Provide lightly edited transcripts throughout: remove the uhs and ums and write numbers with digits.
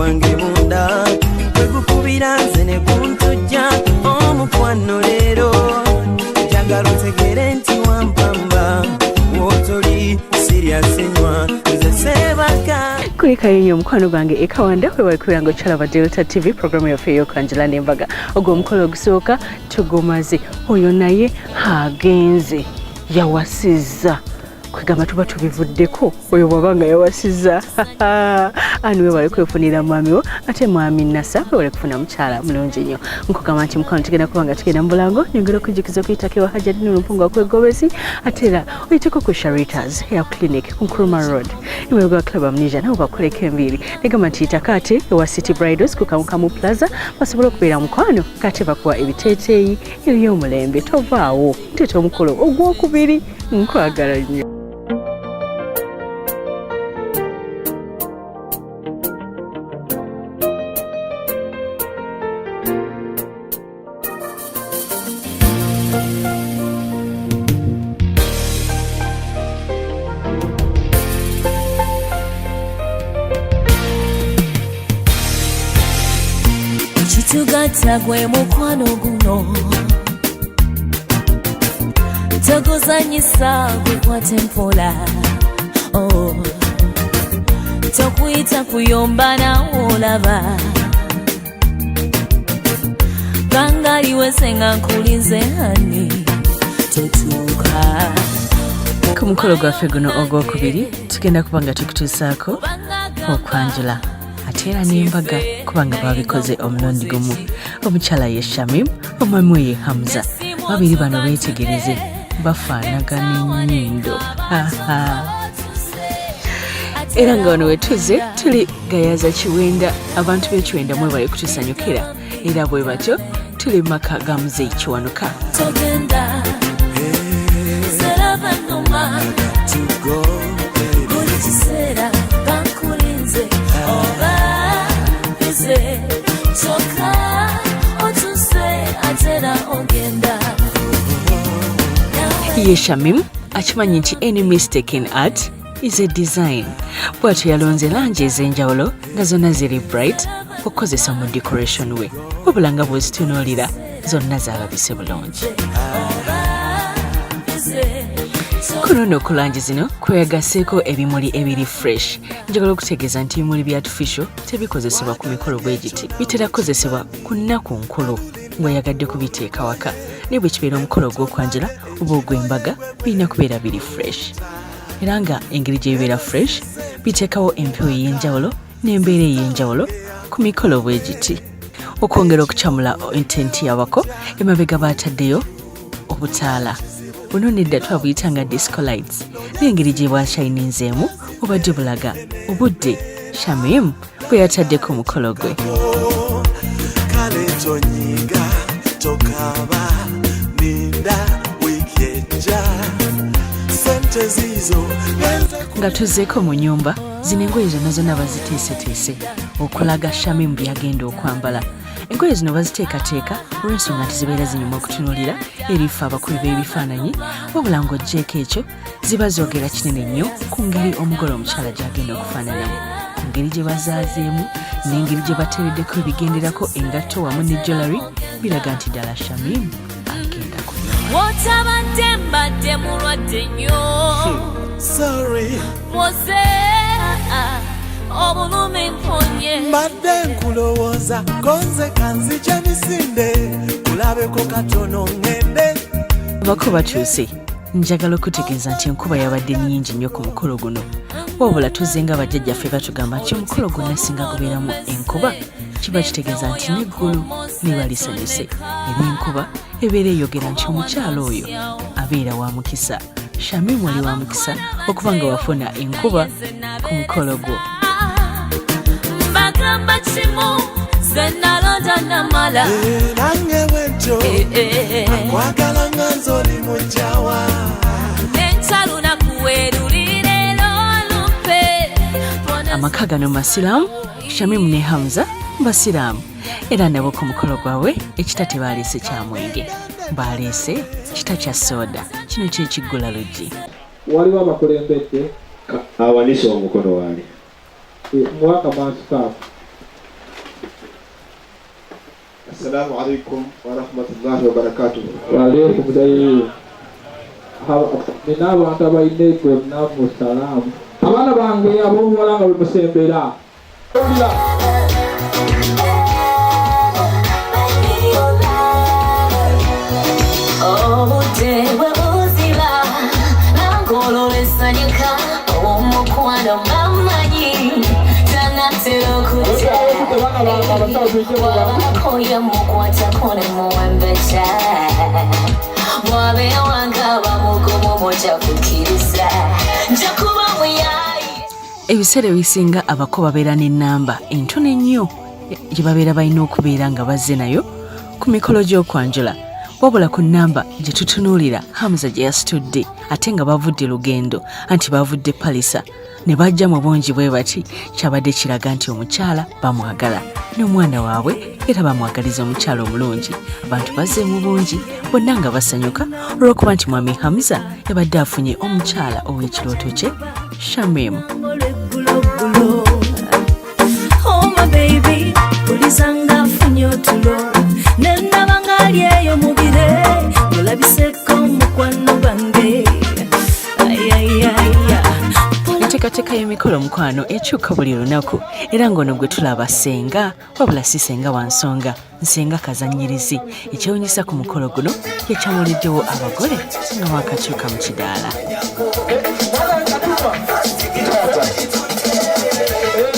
Gwange munda gwegukubira nze ne guntujja omukwano leero njagala otegere nti wampamba wotoli sirya sinywa nze sebaka. Kulikayo nnyo omukwano gwange ekawanda wewali nga okyalaba Delta TV, programu yaffe ey'okwanjula n'embaga. Ogwo omukolo ogusooka tugumaze, oyo naye agenze yawasizza, kwegamba tuba tubivuddeko. Oyo bw'aba nga yawasizza, ani webale kwefunira mwami wo, ate mwami Nasa webale kufuna mukyala mulungi nnyo. Nkugamba nti mukwano tugenda kuba nga tugenda mu bulango. Nyongera okujjukiza okuyitako ewa Hajjati Nulumpunga okwegobesi, ate era oyiteko ku Sharitas Hair Clinic ku Nkrumah Road, emabega wa Club Amnesia, nabo bakoleko enviiri. Negamba nti yitako ate ewa City Bridals ku Kamukamu Plaza, basobole okubeera mukwano kate bakuwa ebiteeteeyi eby'omulembe. Tovaawo, nteeta omukolo ogwokubiri. Nkwagala nnyo. Ekitugatta gwe mukwano guno toguzanyisa, gukwate mpola, oh. Tokuyita kuyomba nawe olaba banga liweze nga nkulinze hani totuuka. Ku mukolo gwaffe guno ogwokubiri tugenda kuba nga tukutuusaako okwanjula ate era n'embaga, kubanga babikoze omulundi gumu. Omukyala ye Shamim, omwami we ye Hamza. Babiri bano beetegereze, bafaanagana ennyindo. Era nga wano wetuze tuli Gayaza Kiwenda. Abantu b'ekiwenda mwebale kutusanyukira, era bwe batyo tuli mu maka ga Muzeyi Kiwanuka. Togenda seraba noma buli kiseera bankulinze oba bize kyokka otuse atera ogenda. Ye Shamim akimanyi nti any mistake in art is a design. Bw'atyo yalonze langi ez'enjawulo nga zonna ziri bright okukozesa mu decoration we, wabula nga bw'ozitunuulira zonna zaalabise bulungi. Ku luno ku langi zino kweyagaseeko ebimuli ebiri fresh. Njagala okutegeeza nti ebimuli bya artificial tebikozesebwa ku mikolo bwe giti, bitera kukozesebwa ku nnaku nkulu ng'oyagadde kubiteeka waka, naye bwe kibeera omukolo ogw'okwanjula oba ogw'embaga birina kubeera biri fresh, era nga engeri gye bibeera fresh biteekawo empewo ey'enjawulo n'embeera ey'enjawulo ku mikolo bwe giti. Okwongera okucamula ententi yabako, emabega baataddeyo obutaala buno, nedda twabuyita nga disco lights, n'engeri gye bwashayininzeemu bubadde bulaga obudde Shamim bwe yataddeko omukolo gwe. Kale tonyiga, tokaba, ninda wiiki ejja sente ziizo ngenze. Nga tuzzeeko mu nyumba, zino engoye zonna zonna baziteeseteese okulaga Shamim byagenda okwambala. Engoye zino baziteekateeka olw'ensonga nti zibeera zinyuma okutunuulira erifa abakubi b'ebifaananyi, wabula ng'oggyeeko ekyo ziba zoogera kinene nnyo ku ngeri omugole omukyala gy'agenda okufaananamu, ku ngeri gye bazaazeemu n'engeri gye bateereddeko ebigenderako, engatto wamu ne jewelry, biraga nti ddala Shamim agenda kunyuma. Wotabadde mbadde mulwadde nnyo. Sorry. Mwoze obulumi mponye. Mbadde nkulowooza konze kanzija misinde kulabeko katono ŋŋende. Abako batuuse. Njagala okutegeeza nti enkuba yabadde nnyingi nnyo ku mukolo guno, wabula tuzze nga bajjajjaffe batugamba nti omukolo gwonna singa gubeeramu enkuba kiba kitegeeza nti n'eggulu liba lisanyuse, era enkuba ebeera eyogera nti omukyalo oyo abeera wa mukisa. Shamim, oli wa mukisa okuba nga wafuna enkuba ku mukolo gwo. Mbagamba kimu ze nalonda namala. Eh, nange bwentyo akwagala nga nze oli mujjawa. Nenkya lunaku werulire olumpe. Amaka gano masiraamu. Shamimu ne Hamza basiraamu, era nabo ku mukolo gwabwe ekita tebaleese kya mwenge, baleese kita kya soda. Kino kyekiggula luggi. Waliwo abakulembedde. Awanise omukono waali. Muwaka maaso kaako. Assalamu alaikum warahmatullahi wabarakatuh. Waalaikum salam. Nina abantu abalina egwe namu salaamu. Abaana bange ab'obuwala nga bwe musembera. Obudde bwe buzira nangolola esanyuka omukwano bamanyi tanatera okujja wabakoye mukwatako ne muwembekya bwabe wanga bamugumu mujja kukkiriza nja kuba muyayi. Ebiseera ebisinga abako babeera n'ennamba entono ennyo gye babeera balina okubeera nga bazze nayo ku mikolo gy'okwanjula, wabula ku nnamba gye tutunuulira Hamza gye yasitudde ate nga bavudde lugendo anti bavudde Palisa ne bajja mu bungi bwe bati, kyabadde kiraga nti omukyala bamwagala n'omwana waabwe era bamwagaliza omukyala omulungi. Abantu bazze mu bungi bonna nga basanyuka olw'okuba nti mwami Hamza yabadde afunye omukyala ow'ekirooto kye Shamim. Oh my baby, ulizanga afunye otulo nenaba ng'ali eyo mu bire olabiseko mukwano gwange. Ayayaya. Enteekateeka y'emikolo mukwano ekyuka buli lunaku era ng'ono gwe tulaba ssenga, wabula si ssenga wa nsonga, nsenga kazannyirizi. Ekyewunyisa ku mukolo guno yakyamuliddewo abagole nga wakakyuka mu kidaala.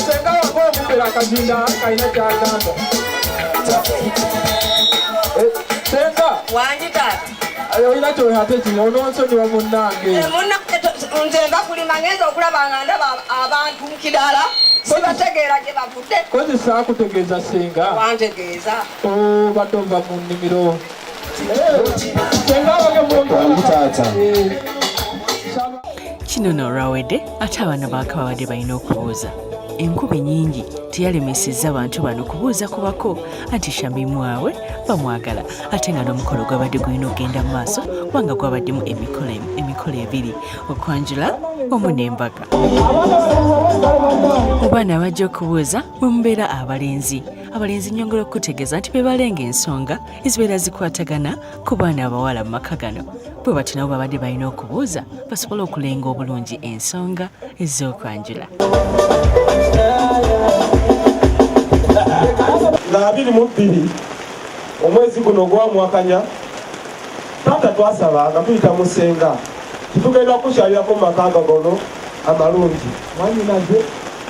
Senga wako omukubira akazinda kalina kyagamba. Senga. Wangi taata. Olina kyoyate kino onoonsonyiwa munnange. Nze nva kulima ngenza okulaba nga ndaba abantu mu kidaala sibategeera gye bavudde. Kozi saakutegeeza senga. Wantegeeza. Obadde ova mu nnimiro. Senga abage Wangi taata. Kino nno olwawedde ate abaana baaka babadde balina okubuuza. Enkuba ennyingi teyalemesezza bantu bano kubuuza kubako anti Shamimu waabwe bamwagala ate nga n'omukolo gwabadde gulina okugenda mu maaso kubanga gwabaddemu emikolo ebiri, okwanjula wamu n'embaga. Mu baana abajja okubuuza mwe mubeera abalenzi. Abalenzi nnyongera okukutegeeza nti be balenga ensonga ezibeera zikwatagana ku baana abawala mu maka gano. Bwe batyo nabo babadde balina okubuuza basobole okulenga obulungi ensonga ez'okwanjula. Nga 22 omwezi guno ogwamwakanya taata twasaba nga tuyita mu ssenga titugenda kukyalirako mu maka gono amalungi. Mwannyinaze.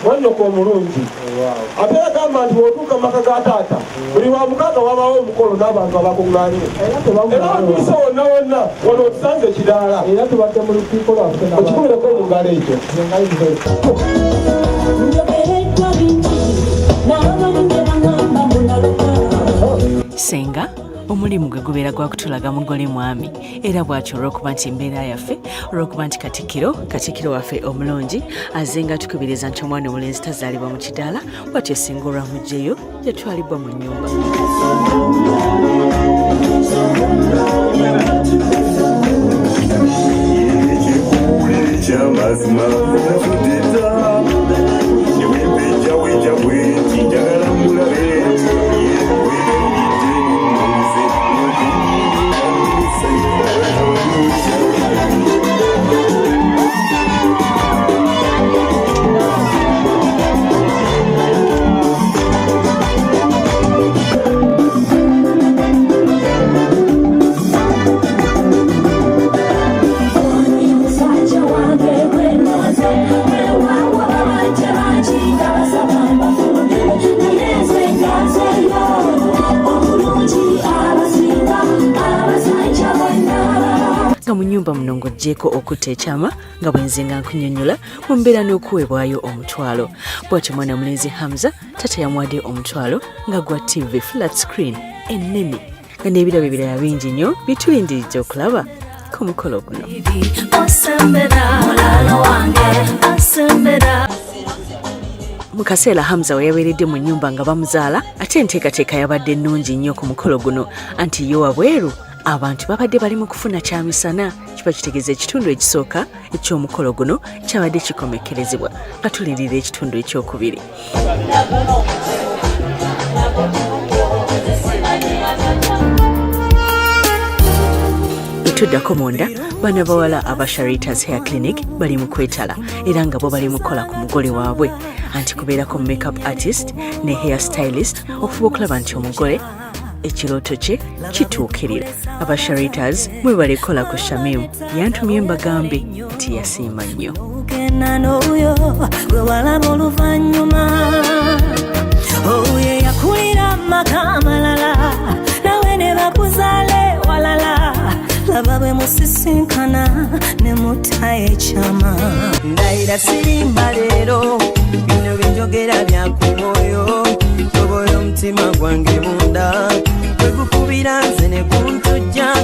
Mwannyoko omulungi. Ate yagamba nti bw'otuuka mu maka ga taata buli lwa mukaaga wabaawo omukolo n'abantu abakuŋŋaanye. Era watuuse wonna wonna wano otusanze ekidaala. Era tubadde mu lukiiko lwaffe n'abantu. Okikubireko mu ngalo ekyo. Njogereddwa bingi n'abalinge baŋŋamba mbu Ssenga omulimu gwe gubeera gwa kutulaga mugole mwami era bw'atyo olw'okuba nti embeera yaffe, olw'okuba nti katikkiro waffe omulungi azze nga atukubiriza nti omwana omulenzi tazaalibwa mu kidaala, bw'atyo singa olwamuggyeyo yatwalibwa mu nnyumba. Nga mu nnyumba muno ng'oggyeeko okutta ekyama nga bwe nze nga nkunnyonnyola mu mbeera n'okuweebwayo omutwalo. Bw'atyo mwana mulenzi Hamza taata yamuwadde omutwalo nga gwa TV flat screen ennene nga n'ebirabo ebirala bingi nnyo bye tulindiridde okulaba ku mukolo guno. Mu kaseera Hamza we yabeeredde mu nnyumba nga bamuzaala, ate enteekateeka yabadde nnungi nnyo ku mukolo guno anti yo wabweru abantu babadde bali mu kufuna kyamisana, kiba kitegeeza ekitundu ekisooka eky'omukolo guno kyabadde kikomekkerezebwa nga tulindirira ekitundu ekyokubiri. Bwe tuddako munda, bana bawala aba Sharitas Hair Clinic bali mu kwetala era nga bo bali mu kukola ku mugole waabwe, anti kubeerako makeup artist ne hair stylist okufuba okulaba nti omugole ekirooto kye kituukirira. Aba Sharitas mwebale kukola ku Shamim. Yantumye mbagambe nti yasiima nnyo. Genda n'oyo gwe walaba oluvannyuma, oyo yakulira maka amalala, nawe ne bakuzaale walala. Laba bwe musisinkana ne mutta ekyama. Ndayira sirimba leero, bino byenjogera bya ku mwoyo. Tobola omutima gwange munda, gwe gukubira nze ne guntujja.